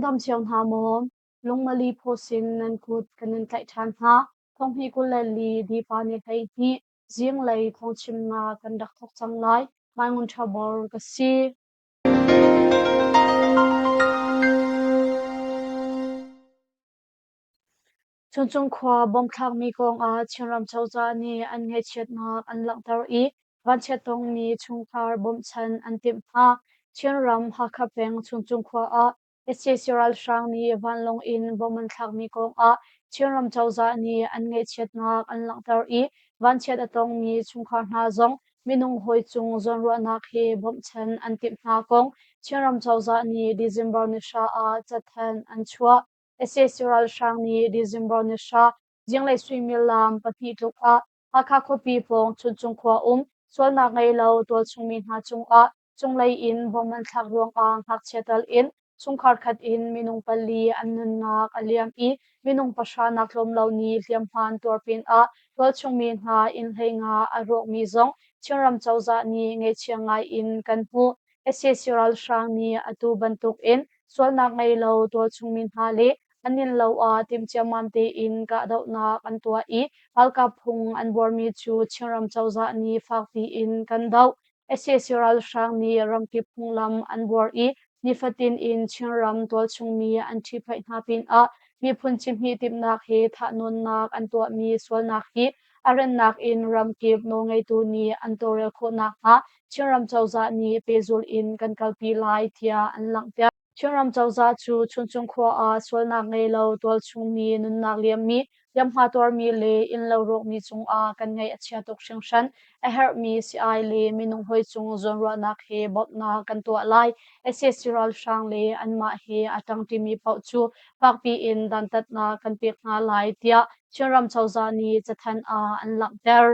Nan dam cio hna maw? Lungmali phaw sin nan kut kan in tlaih ṭhan hna. Thonghnih 24 Dipa ni 12 zinglei thawngchimnak kan rak thawk cang lai. Mai Ngun Ṭha Bor ka si. Chuncung khua bomb thlakmi kongah Chinram cozah nih an ngaihchiatnak an langhter i vanchiat tongmi chungkhar bawmhchanh an timh hna. Chinram Hakha peng Chuncung khua ah sac ralhrang nih vanlawng in bomb an thlakmi kongah Chinram cozah nih an ngaihchiatnak an langhter i vanchiat a tongmi chungkhar hna zong minung hawi cung zawnruahnak he bawmhchanh an timh hna kong Chinram cozah nih December ni hra ah cathanh an chuah. Sac ralhrang nih December ni hra zinglei suimilam 2 tluk ah Hakha khuapi pawng Chuncung khua um sualnak ngei lo tualchung mi hna cungah cunglei in bomb an thlak ruangah ngakchia tal in chungkhar khat in minung pali an nunnak a liam i minung pahra nak tlawm lo nih hliamhma an tuar pinah tualchung mi hna inn 15 a rawkmi zong Chinram cozah nih ngaihchia ngai in kan hmuh. Sac ralhrang nih atu bantukin sualnak ngei lo tualchung mi hna le an inn lo ah timhciammam tein kahdohnak an tuah i ralkap phung an buarmi cu Chinram cozah nih fakpi in kan doh. Sac ralhrang nih ramkip phunglam an buar i nifatin in Chinram tualchungmi an ṭhihphaih hna pinah miphun cihmih timhnak he thahnawnnak an tuahmi sualnak hi a rannak in ramkip nawlngeitu nih an tawlrel khawh nakhnga Chinram cozah nih pehzulh in kan kalpi lai tiah an langhter. Chinram cozah cu Chuncung khua ah sualnak ngei lo tualchungmi nunnak liammi, hliamhma tuarmi le innlo rawkmi cungah kan ngaih a chia tuk hringhran. A herhmi sii-ai le minung hawi cung zawnruahnak he bawmhnak kan tuah lai. Sac ralhrang le anmah he a ṭangṭimi paoh cu fakpi in dantatnak kan pek hna lai tiah Chinram cozah nih cathanh ah an langhter.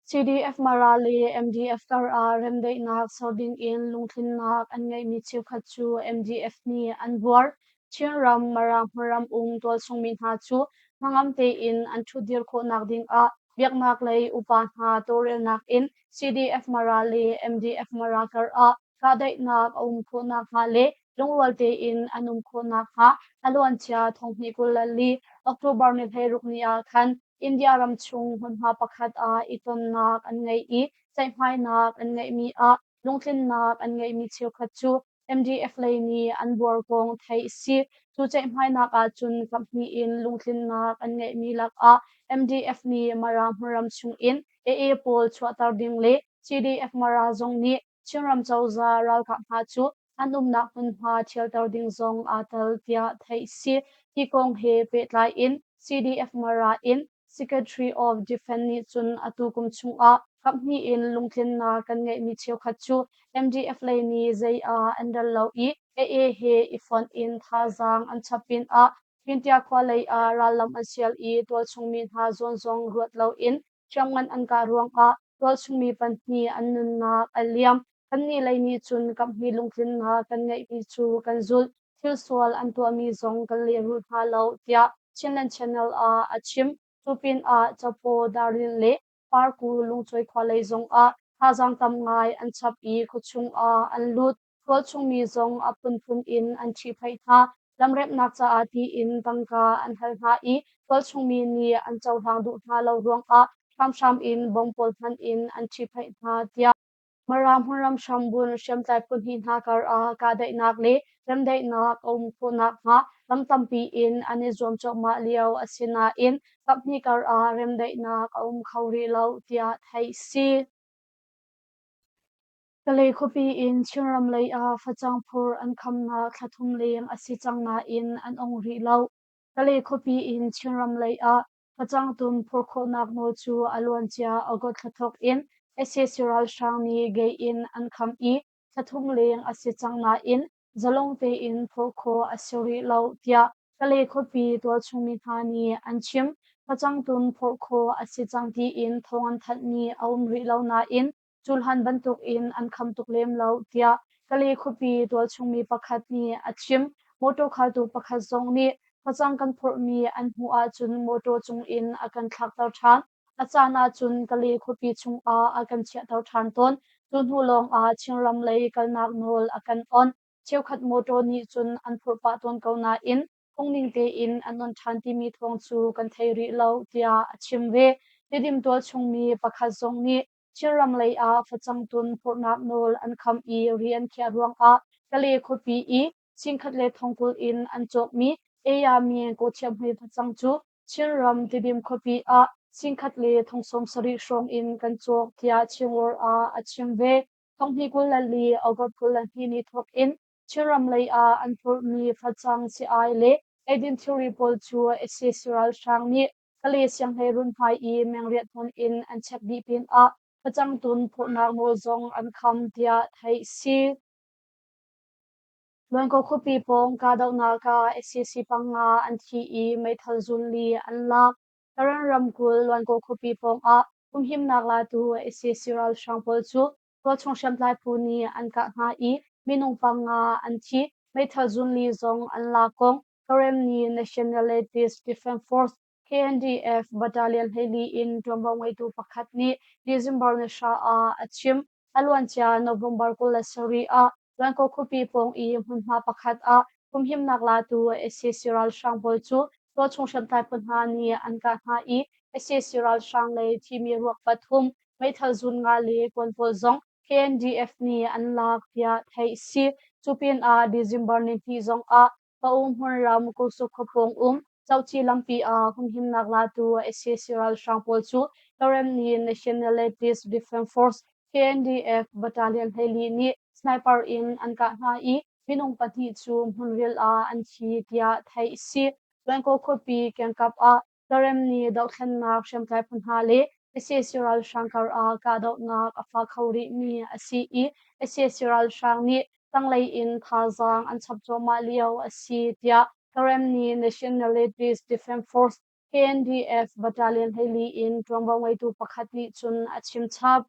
CDF Mara le MDF kar ah remdaihnak ser dingin lungtlinnak an ngeihmi cheukhat cu MDF nih an buar. Chinram Mara hmunram um tualchungmi hna cu hnangam tein an ṭhutdir khawhnak dingah biaknak lei upa hna tawlrelnak in CDF Mara le MDF Mara kar ah kahdaihnak a um khawh nakhnga le lungrual tein an um khawh nakhnga a luancia 2024 October ni 16 ni ah khan India ram chung hmunhma pakhat ah i tonnak an ngei i ceihmainak an ngeihmi ah lungtlinnak an ngeihmi cheukhat cu MDF lei nih an buar kong theih a si. Cu ceihmainak ahcun kaphnih in lungtlinnak an ngeihmi lakah MDF nih Mara hmunram chungin AA pawl chuahter ding le CDF Mara zong nih Chinram cozah ralkap hna cu an umnak hmunhma ṭhialter ding zong aa tel tiah theih a si. Hi kong he pehtlai in CDF Mara in Secretary of Defense nih cun atu kum chungah kaphnih in lungtlinnak kan ngeihmi cheukhat cu MDF lei nih zei ah an rel lo i AA he i fonh in thazaang an chap pinah Pintia khua lei ah rallam an sial i tualchung mi hna zawn zong ruat loin hriamngan an kah ruangah tualchungmi pahnih an nunnak a liam. Kannih lei nih cun kaphnih lungtlinnak kan ngeihmi cu kan zulh. Thil sual an tuahmi zong kan lehrulh hna lo, tiah Chinland Channel ah a chim. Cu pinah Capo, Darlin le Parku Lungcawi khua lei zongah thazaang tam ngai an chap i khuachung ah an lut. Tualchungmi zong a phunphun in an ṭhihphaih hna. Lamremhnak caah tiin tangka an hal hna i tualchungmi nih an cohlang duh hna lo ruangah hramhram in bom pawl hmanh in an ṭhihphaih hna tiah Mara hmunram hrambunh hriamtlai phu hnih hna karah kahdaihnak le remdaihnak a um khawh nakhnga lam tampi in an i zuam cuahmah lio a si nain kaphnih karah remdaihnak a um kho rih lo tiah theih a si. Kalay khuapi in Chinram lei ah facang phur an khamnak thla thum leng a si cang nain an ong rih lo. Kalay khuapi in Chinram lei ah facang tum phur khawhnak nawl cu a luancia August thla thawk in sac ralhrang nih gei in an kham i thla thum leng a si cang nain zalong tein phurh khawh a si rih lo tiah Kalay khuapi tualchung mi hna nih an chim. Facang tum phurh khawh a si cang tiin thawng an thanhmi a um rih lo nain Culhan bantukin an kham tuk lem lo tiah Kalay khuapi tualchungmi pakhat nih a chim. Mawṭaw khaltu pakhat zong nih facang kan phorhmi an hmuh ahcun mawṭaw cungin a kan thlakter ṭhan. A caan ahcun Kalay khuapi chungah a kan chiahter ṭhan tawn. Cu hnu lawngah Chinram lei kalnak nawl a kan onh. Cheukhat motor nih cun an phurh pah tawn ko nain phungning tein an on ṭhan timi thawng cu kan thei rih lo, tiah a chim ve. Tidim tualchung mi pakhat zong nih Chinram lei ah facang tun phurhnak nawl an kham i ri an khiah ruangah Kale khuapi i singkhat le thongkul in an cawkmi Ayami kawthiamhmui facang cu Chinram Tidim khuapi ah singkhat le thong 70 hrawng in kan cawk tiah Chinworld ah a chim ve. Thonghnih 24 August 22 ni thawk in Chinram lei ah an phurhmi facang si-ai le eidin thilri pawl cu sac ralhrang nih Kale sianghleirun hmai i mengriat hmun in an chek dih pinah facang tun phurhnak nawl zong an kham tiah theih si. Luankaw khuapi pawng kahdohnak ah sac panga an thi i meithal zunli an lak. Karen ramkulh Luankaw khuapi pawng ah humhimnak latu sac ralhrang pawl cu tualchung hriamtlai phu nih an kah hna i minung panga an thi. Meithal zunli zong an lak kong Karenni Nationalities Defense Force KNDF Battalion 14 in ṭuanvo ngeitu pakhat nih December ni hra ah a chim. A luancia November 27 ah Luankaw khuapi pawng i hmunhma pakhat ah humhimnak latu sac ralhrang pawl cu tualchung hriamtlai phu hna nih an kah hna i sac ralhrang lei thimi ruak pathum, meithal zun nga le kuan pawl zong KNDF nih an lak tiah theih si. Cu pinah December ni hnih zong ah Pa-U hmunram Kosuk khuapawng um Coci lampi ah humhimnak latu sac ralhrang pawl cu Karenni Nationalities Defense Force KNDF Battalion 14 nih sniper in an kah hna i minung pahnih cu hmunril ah an thi tiah theih a si. Luankaw khuapi kiangkap ah Karenni dohthlennak hriamtlai phu hna le sac ralhrang kar ah kahdohnak a fak kho rihmi a si i sac ralhrang nih tanglei in thazaang an chap cuahmah lio a si tiah Karenni Nationalities Defense Force KNDF Battalion 14 in ṭuanvo ngeitu pakhat nih cun a chim chap.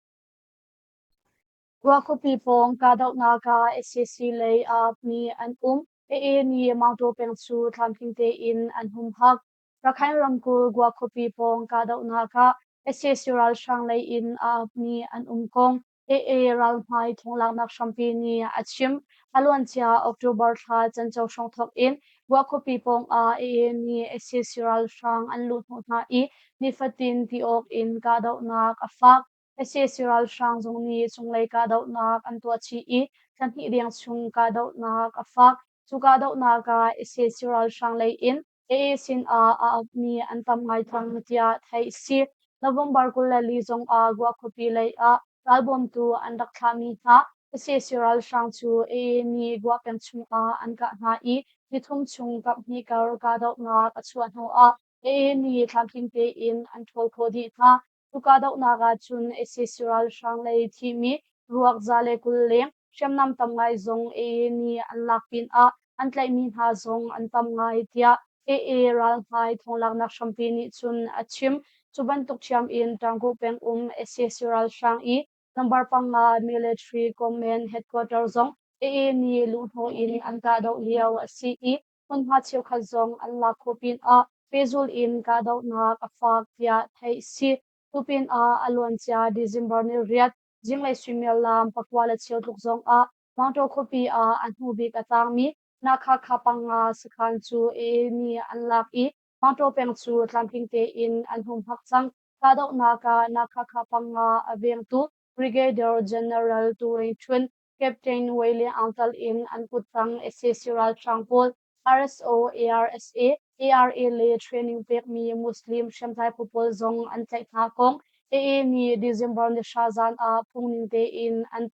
Gua khuapi pawng kahdohnak ah sac lei ah mi an um. AA nih Maungtaw peng cu tlamtling tein an humhak. Rakhine ramkulh Gua khuapi pawng kahdohnak ah sac ralhrang lei in a mi an um kong AA ralhmai thonglaknak hrampi nih a chim. A luancia October thla canco hrawng thawk in Gua khuapi pawng ah AA nih sac ralhrang an luhhnawh hna i nifatin ti awk in kahdohnak a fak. Sac ralhrang zong nih cunglei kahdohnak an tuah chih i thla hnih deng chung kahdohnak a fak. Cu kahdohnak ah sac ralhrang lei in AA sinah a apmi an tam ngai cang tiah theih a si. November 24 zong ah Gua khuapi lei ah ralbawmtu an rak thlahmi hna sac ralhrang cu AA nih Gua peng chungah an kah hna i nithum chung kaphnih kar kahdohnak a chuah hnuah AA nih tlamtling tein an ṭhawl khawh dih hna. Cu kahdohnak ahcun sac ralhrang lei thimi ruak 120 leng hriamnam tam ngai zong AA nih an lak pinah an tlaihmi hna zong an tam ngai tiah AA ralhmai thawnglaknak hrampi nih cun a chim. Cu bantuk ṭhiam in Taungoo peng um sac ralhrang i number 5 Military Command Headquarter zong AA nih luhhnawh in an kahdoh lio a si i hmunhma cheukhat zong an lak khawh pinah pehzulh in kahdohnak a fak tiah theih a si. Tu pinah a luancia December ni 8 zinglei suimilam 9:15 tluk zong ah Maungtaw khuapi ah a hnu bik a tangmi Nakhakha panga sakhan cu AA nih an lak i Maungtaw peng cu tlamtling tein an humhak cang. Kahdohnak ah Nakhakha panga a vengtu Brigadier General Tu Rain Htun, Captain Wei Le Aung tal in an kuttang sac ralhrang pawl RSO, ARSA, ARA le training pekmi Muslim hriamtlai phu pawl zong an tlaih hna kong AA nih December ni 10 zan ah phungning tein an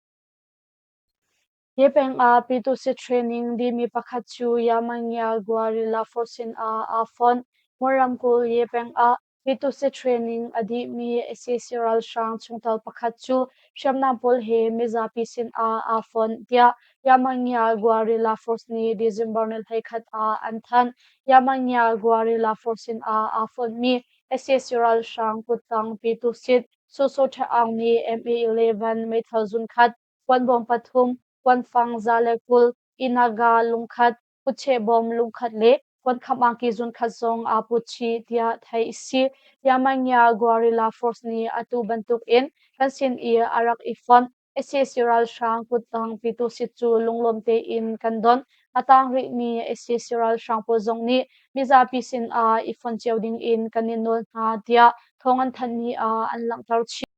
Hi peng ah Pitusit training dihmi pakhat cu Yamangya Guerrilla Force sin ah aa fonh. Mor ramkulh Ye peng ah Pitusit training a dihmi sac ralhrang chungtel pakhat cu hriamnam pawl he mizapi sin ah aa fonh, tiah Yamangya Guerrilla Force nih December ni 11 ah an thanh. Yamangya Guerrilla Force sin ah aa fonhmi sac ralhrang kuttang Pitusit Soso Tha Aung nih MA-11 meithal zunkhat, kuanbawm pathum, kuanfang 120, inaga lungkhat, kutchehbawm lungkhat le kuankham angki zunkhat zong aa put chih tiah theih a si. Yamangya Guerrilla Force nih atu bantuk in kan sin i a rak i fonh. Sac ralhrang kuttang Pyitusit cu lunglawm tein kan don. A tang rihmi sac ralhrang pawl zong nih mizapi sin ah i fon cio ding in kan in nawl hna tiah thawng an thanhmi ah an langhter chih.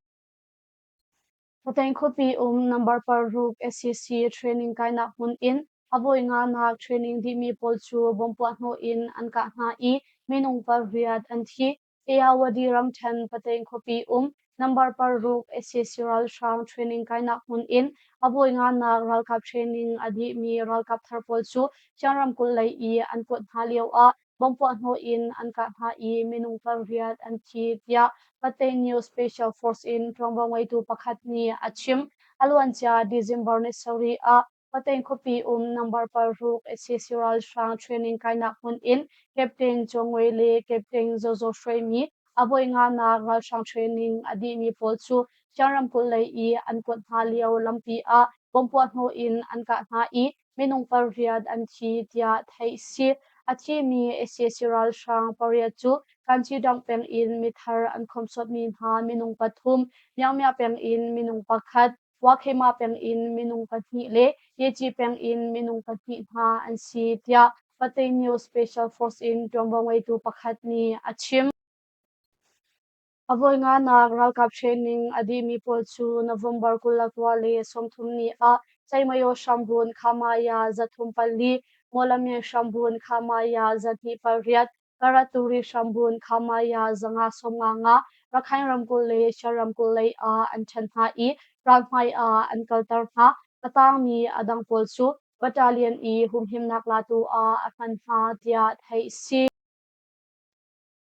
Pathein khuapi um number 6 sac training kainak hmun in a voi nganak training dihmi pawl cu bomb puahhnawh in an kah hna i minung pariat an thi. Ayeyarwady ramṭhen Pathein khuapi um number 6 sac ralhrang training kainak hmun in a voi nganak ralkap training a dihmi ralkap thar pawl cu Chin ramkulh lei i an kuat hna lioah bomb puahhnawh in an kah hna i minung pariat an thi tiah Pathein News Special Force in ṭuanvo ngeitu pakhat nih a chim. A luancia December ni sarih ah Pathein khuapi um number 6 sac ralhrang training kainak hmun in Captain Chaw Ngwe le Captain Zaw Zaw hruaimi a voi nganak ralhrang training a dihmi pawl cu Chin ramkulh lei i an kuat hna lio lampi ah bomb puahhnawh in an kah hna i minung pariat an thi tiah theih si. A thimi sac ralhrang pariat cu Kanchidang peng in mithar an khomhsuatmi hna minung pathum, Myanmya peng in minung pakhat, Wakhema peng in minung pahnih le Yechi peng in minung pahnih hna an si tiah Pathein News Special Force in ṭuanvo ngeitu pakhat nih a chim. A voi nganak ralkap training a dihmi pawl cu November 29 le 30 ni ah Ceimayo hrambun Khamaya 304, Mawlamyine hrambun Khamaya 208, Karaturi hrambun Khamaya 555, Rakhine ramkulh le Shan ramkulh lei ah an ṭhen hna i ralhmai ah an kalter hna. A tangmi a dang pawl cu battalion i humhimnak latu ah a hman hna tiah theih a si.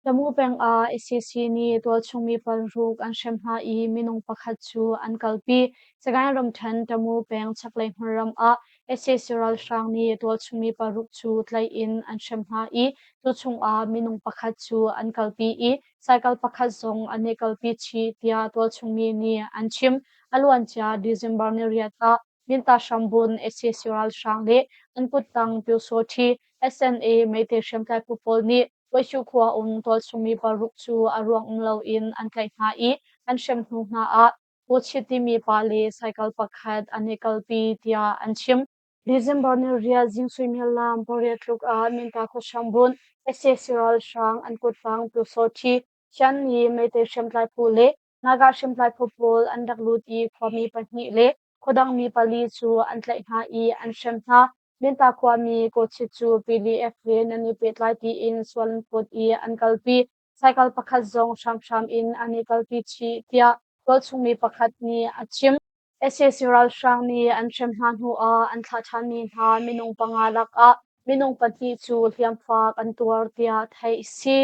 Tamu peng ah sac nih tualchung mi paruk an hrem hna i minung pakhat cu an kalpi. Sagaing ramṭhen Tamu peng chaklei hmunram ah sac ralhrang nih tualchung mi paruk cu tlaih in an hrem hna i cu chung ah minung pakhat cu an kalpi i cycle pakhat zong an i kalpi chih tiah tualchung mi nih an chim. A luancia December niriat ah Minta hrambun sac ralhrang le an kuttang Pyusawṭhi SNA Meitei hriamtlai phu pawl nih Puaihyu khua um tualchung mi paruk cu a ruang um loin an tlaih hna i an hrem hnu hna ah Puchit timi pa le cycle pakhat an i kalpi tiah an chim. December ni riat zing suimilam pariat tluk ah Minta khua hrambun sac ralhrang an kuttang Pyusawṭhi Shanni Meitei hriamtlai phu le Naga hriamtlai phu pawl an rak lut i khuami pahnih le khuadangmi pali cu an tlaih hna i an hrem hna. Minta khuami Kawchit cu PDF he nan i pehtlai tiin sual an phawt i an kalpi. Cycle pakhat zong hramhram in an i kalpi chih tiah tualchungmi pakhat nih a chim. Sac ralhrang nih an hrem hna hnuah an thlah ṭhanmi hna minung panga lakah minung pahnih cu hliamfak an tuar tiah theih a si.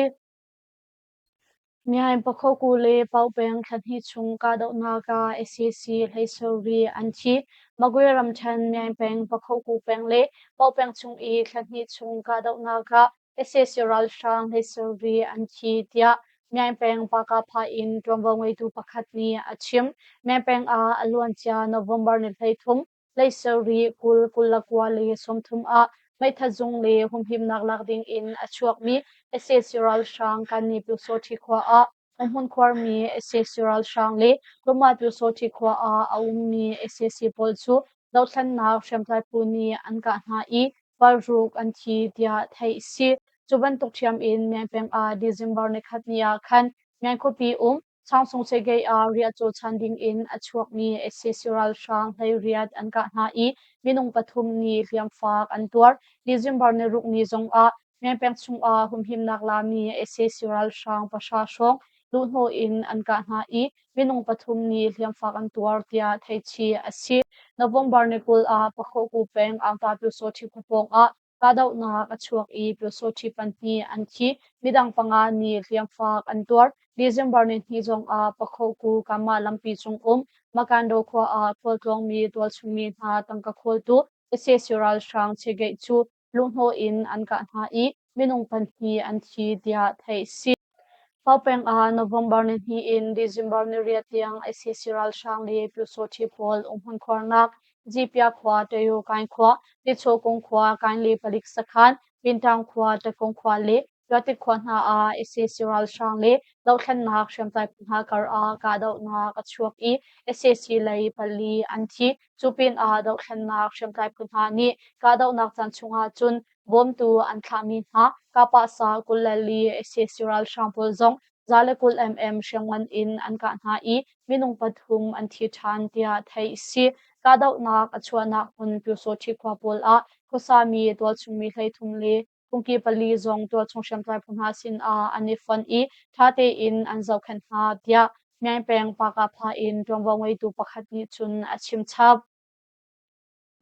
Myaing Pakhoku le Paukpeng thla hnih chung kahdohnak ah sac hleisarih an thi. Magwe ramṭhen Myaing peng Pakhoku peng le Paukpeng chung i thla hnih chung kahdohnak ah sac ralhrang hleisarih an thi tiah Myaing peng Pakapha in ṭuanvo ngeitu pakhat nih a chim. Myaing peng ah a luancia November ni 33 hleisarih 20 21 le 30 ah meithat zung le humhimnak lak ding in a chuakmi sac ralhrang Kanni Pyusawṭhi khua ah a hmun khuarmi sac ralhrang le Roma Pyusawṭhi khua ah a ummi sac pawl cu dothlennak hriamtlai phu nih an kah hna i paruk an thi tiah theih a si. Cu bantuk ṭhiam in Myaing peng ah December nikhat ni ah khan Myaing khuapi um Changsung Segei ah riahcaw chan ding in a chuakmi sac ralhrang hleiriat an kah hna i minung pathum nih hliamfak an tuar. December niruk ni zong ah Myanpeng chungah humhimnak lami sac ralhrang pahra hrawng luhhnawh in an kah hna i minung pathum nih hliamfak an tuar tiah theihchih a si. November ni 20 ah Pakhoku peng Angta Pyusawṭhi khua pawng ah Kahdohnak a chuak i Pyusawṭhi pahnih an thi, midang panga nih hliamfak an tuar. December nihnih zongah Pakhoku Kama lampi cung um Makando khua ah khualtlawngmi tualchungmi hna tangka khawltu sac ralhrang chigeih cu luhhnawh in an kah hna i minung pahnih an thi tiah theih a si. Paopeng ah November nihnih in December niriat tiang sac ralhrang le Pyusawṭhi pawl umhmun khuarnak Zipia khua, Tayo Kain khua, Tichawkung khua, Kainle palik sakhan, Pintaung khua, Takung khua le Tuatik khua hna ah sac ralhrang le dohthlennak hriamtlai phu hna kar ah kahdohnak a chuak i sac lei pali an thi. Cu pinah dohthlennak hriamtlai phu hna nih kahdohnak caan chung ahcun bawmtu an thlahmi hna kahpahsa 24 sac ralhrang pawl zong 120 mm hriamngan in an kah hna i minung pathum an thi ṭhan tiah theih a si. Kahdohnak a chuahnak hmun Pyusawṭhi khua pawl ah khuasami tualchungmi 33 le phungki pali zong tualchung hriamtlai phu hna sinah an i fonh i ṭha tein an zohkhenh hna tiah Myaing peng Pakapha in ṭuanvo ngeitu pakhat nih cun a chim chap.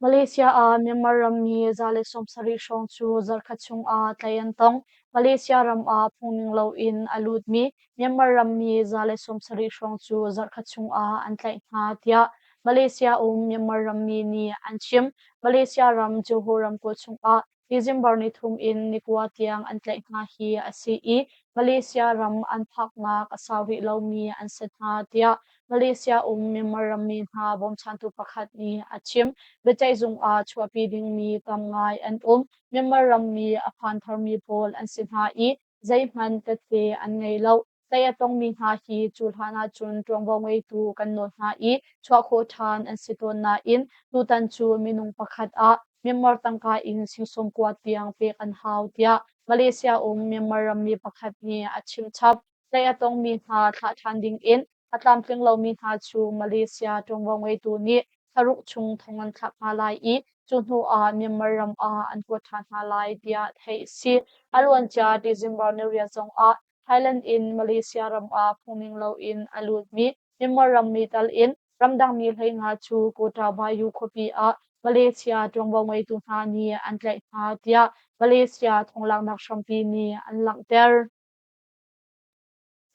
Malaysia ah Myanmar rammi 170 hrawng cu zarhkhat chungah tlaih an tong. Malaysia ram ah phungning loin a lutmi Myanmar rammi 170 hrawng cu zarhkhat chungah an tlaih hna tiah Malaysia um Myanmar rammi nih an chim. Malaysia ram Johor ramkulh chungah December nithum in nikua tiang an tlaih hna hi a si i Malaysia ram an phaknak a sau rih lomi an si hna tiah Malaysia um Myanmar rammi hna bawmchantu pakhat nih a chim. Biaceihzung ah chuahpi dingmi tam ngai an um. Myanmar rammi a phan tharmi pawl an si hna i zeihmanh tette an ngei lo. Tlaih a tongmi hna hi cu hlan ahcun ṭuanvo ngeitu kan nawl hna i chuah khawh ṭhan an si tawn nain tutan cu minung pakhat ah Myanmar tangka in sing 90 tiang pek an hau tiah Malaysia um Myanmar rammi pakhat nih a chim chap. Tlaih a tongmi hna thlah ṭhan ding in a tlamtling lomi hna cu Malaysia ṭuanvo ngeitu nih thlaruk chung thong an thlak hna lai i cu hnu ah Myanmar ram ah an kuat ṭhan hna lai tiah theih a si. A luancia December niriat zong ah Thailand in Malaysia ram ah phungning loin a lutmi Myanmar rammi tal in ramdangmi 15 cu Kota Bayu khuapi ah Malaysia ṭuanvo ngeitu hna nih an tlaih hna tiah Malaysia thonglaknak hrampi nih an langhter.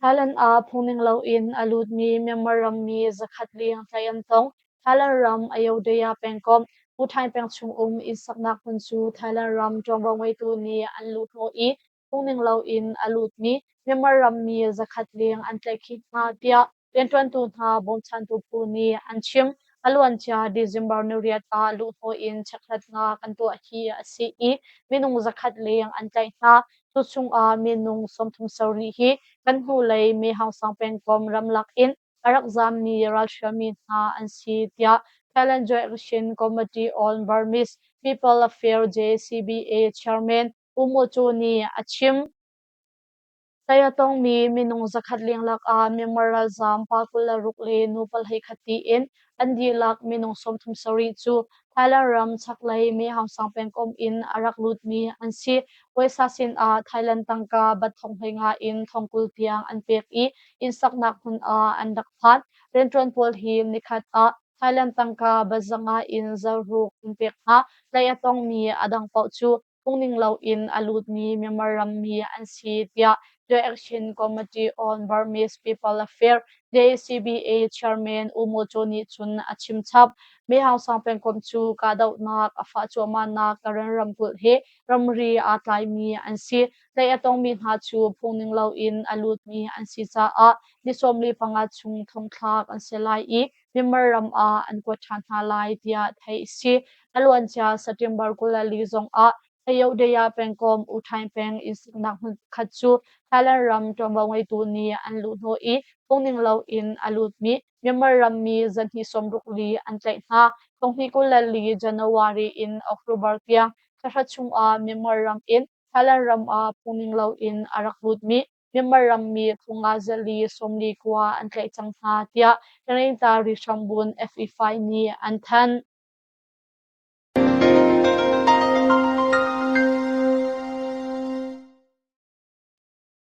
Thailand ah phungning loin a lutmi Myanmar rammi 100 leng tlaih an tong. Thailand ram Ayodhya pengkomh Uthai peng chung um inn saknak hmun cu Thailand ram ṭuanvo ngeitu nih an luhhnawh i phungning loin a lutmi Myanmar rammi 100 leng an tlaihkhih hna tiah rianṭuantu hna bawmchantu phu nih an chim. A luancia December niriat ah luhhnawh in chekhlatnak an tuah hi a si i minung 100 leng an tlaih hna. Cu chungah minung 37 hi kan hnulei Mehangsang pengkomh ramlak in a rak zaammi ralhrialmi hna an si tiah Thailand Joint Action Committee on Burmese People Affairs JCBA chairman U Maw Cu nih a chim. Tlaih a tongmi minung 100 leng lakah Myanmar ralzaam pa 26 le nu 21 tiin an dihlak minung 37 cu Thailand ram chaklei Mehangsang pengkomh in a rak lutmi an si. Puaisa sinah Thailand tangka bat 15,000 in 20,000 tiang an pek i inn saknak hmun ah an rak phan. Rianṭuan pawl hi nikhat ah Thailand tangka bat 500 in 600 an pek hna. Tlaih a tongmi a dang paoh cu phungning loin a lutmi Myanmar rammi an si tiah Joint Action Committee on Burmese People Affairs JCBA chairman U Maw Cho nih cun a chim chap. Mehangsang pengkomh cu kahdohnak a fah cuahmahnak Karen ramkulh he ramri aa tlaimi an si. Tlaih a tongmi hna cu phungning loin a lutmi an si caah ni 45 chung thongthlak an si lai i Myanmar ram ah an kuat ṭhan hna lai tiah theih a si. A luancia September 24 zong ah Ayodhya pengkomh U Thaing peng inn saknak hmun pakhat cu Thailand ram ṭuanvo ngeitu nih an luhhnawh i phungning loin a lutmi Myanmar rammi 264 an tlaih hna. 2024 January in October tiang thla chungah Myanmar ram in Thailand ram ah phungning loin a rak lutmi Myanmar rammi 549 an tlaih cang hna tiah Tanayinta Rihrambun FE5 nih an thanh.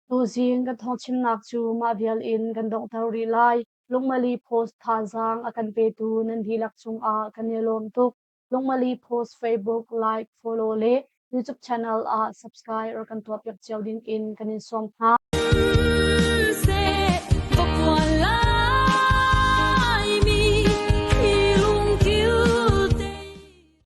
Tuzing kan thawngchimnak cu mah vial in kan donghter rih lai. Lungmali Post thazaang a kan petu nan dihlak cungah kan i lawm tuk. Lungmali Post Facebook like, follow le YouTube channel ah subscribe rak kan tuahpiak cio ding in kan in sawm hna.